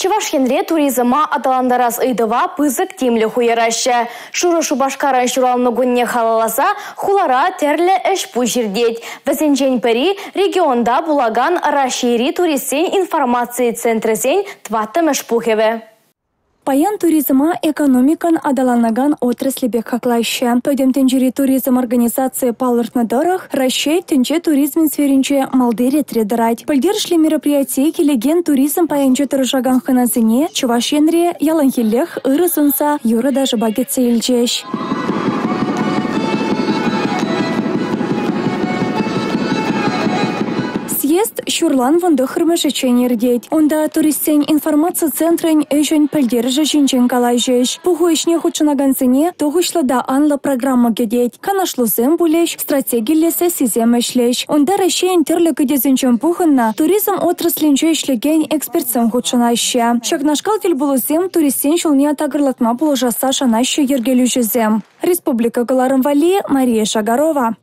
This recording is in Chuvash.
Чӑваш Енре туризма аталантарас ыйтӑва пысӑк тимлӗх уйӑраҫҫӗ. Шурӑ Шупашкарӑн ҫуралнӑ кунне халалласа хулара тӗрлӗ ӗҫ-пуҫ иртет. Вӗсенчен пӗри регионта пулакан Раҫҫейри туристсен информаци центрӗсен 4-мӗш пухӑвӗ. Паян туризма экономикӑн аталанакан отраслӗ пек хаклаҫҫӗ. Пӗтӗм тӗнчери туризм организацийӗ палӑртнӑ тӑрӑх, Раҫҫей тӗнче туризмӗн сферинче малти ретре тӑрать. Пӗлтерӗшлӗ мероприятие килекен туризм пайӗнче тӑрӑшакан хӑнасене Чӑваш Енре яланхиллех ырӑ сунса юрӑ-ташӑпа кӗтсе илчӗҫ. Съезд ҫурлан 19-мӗшӗччен иртет. Унта туристсен информаци центрӗн ӗҫӗн пӗлтерӗшӗ ҫинчен калаҫӗҫ. Пуху ӗҫне хутшӑнакансене тухӑҫлӑ та анлӑ программа кӗтет. Канашлусем пулӗҫ, стратегиллӗ сессисем ӗҫлӗҫ. Унта Раҫҫейӗн тӗрлӗ кӗтесӗнчен пухӑннӑ туризм отраслӗнче ӗҫлекен экспертсем хутшӑнаҫҫӗ. Ҫакнашкал тӗлпулусем туристсен ҫулне такӑрлатма пулӑшасса шанаҫҫӗ йӗркелӳҫӗсем. Республика кӑларӑм валли Мария Шагарова.